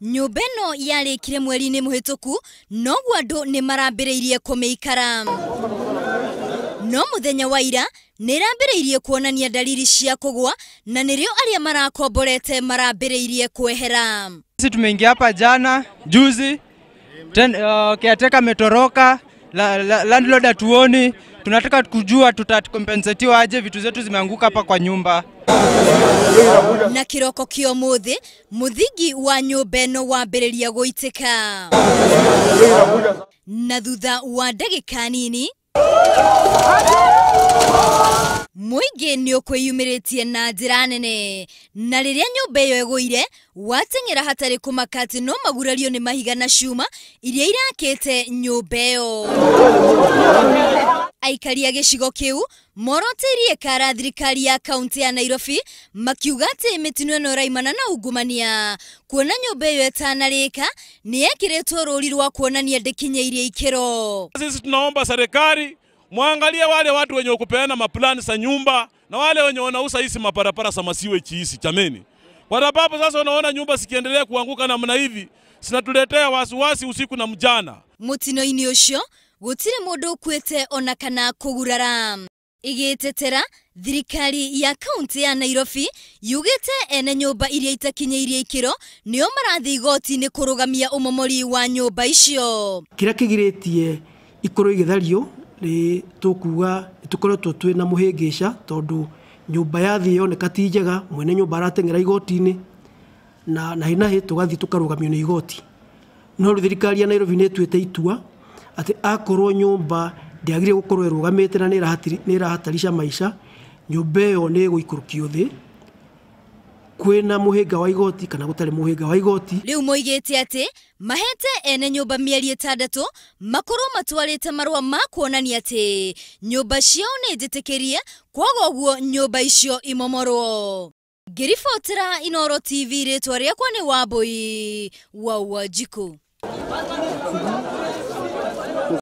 Nyũmba ĩno yarĩkire mweri-inĩ mũhĩtũku noguo andũ nĩ marambĩrĩirie kũmĩikara. No mũthenya wa ira nĩ ĩrambĩrĩirie kuonania dalili cia kũgwa na nĩrĩo arĩa marakomborete marambĩrĩirie kwehera. Sisi tumeingia hapa jana juzi, caretaker ametoroka, landlord hatuoni. Tunataka kujua tutakompensatiwa aje, vitu zetu zimeanguka hapa kwa nyumba. Na kiroko kio muthi muthingi wa nyumba ĩno wambĩrĩria gũitĩka. Na thutha wa ndagĩka nini mũingĩ nĩ ũkwĩyumĩrĩtie na njĩra nene, na rĩrĩa nyũmba ĩyo ĩgũire wateng'era hatarĩ kũmaka atĩ no magurario nĩ mahiga na cuma iria irakĩte nyũmba ĩyo. Aikari a gĩcigo kĩu moroteirie kara thirikari ya kaunti ya Nairobi makiuga atĩ mĩtino ĩno ĩraimana na ungumania, kuona nyũmba ĩyo ĩtanarĩka nĩ yekĩrĩtwo rũri rwa kuonania ndĩkinyĩirie ikĩro. Sisi tunaomba serikali muangalie wale watu wenye kupeana maplani za nyumba na wale wenye wanauza hizi maparapara za masiwe chiisi chameni. Kwa sababu sasa unaona nyumba zikiendelea kuanguka namna hivi zinatuletea wasiwasi usiku na mchana. Mutino-inĩ ũcio gũtirĩ mũndũ ũkuĩte ona kana kũgurara. Ĩgĩtetera thirikari ya kaunti ya Nairobi yugĩte ene nyũmba iria itakinyĩirie ikĩro nĩo marathiĩ igoti-inĩ kũrũgamia ũmomori wa nyũmba icio. Kĩrĩa kĩgirĩtie ikorwo igĩthario nĩ tũkuga tũkoretwo twĩ na mũhĩngĩca tondũ nyũmba yathiĩ yoneka ti njega, mwene nyũmba arateng'era igoti-inĩ na nahi tũgathiĩ tũkarũgamio nĩ igoti. No rĩu thirikari ya Nairobi nĩ ĩtuĩte itua atĩ akorwo nyũmba ndĩagĩrĩire gũkorwo ĩrũgamĩte na nĩ ĩrahatarisha maica, nyũmba ĩyo nĩ ĩgũikũrũkio thĩ kwĩna mũhĩnga wa igoti kana gũtarĩ mũhĩnga wa igoti. Rĩu moigĩte atĩ mahete ene nyũmba mĩeri 6 makorwo matwarĩte marũa ma kuonania atĩ nyũmba ciao nĩ njĩtĩkĩrie, kwaga ũguo nyũmba icio imomorwo. Ngĩribotera Inooro TV, rĩtwa rĩakwa nĩ Wambui wa Wanjikũ.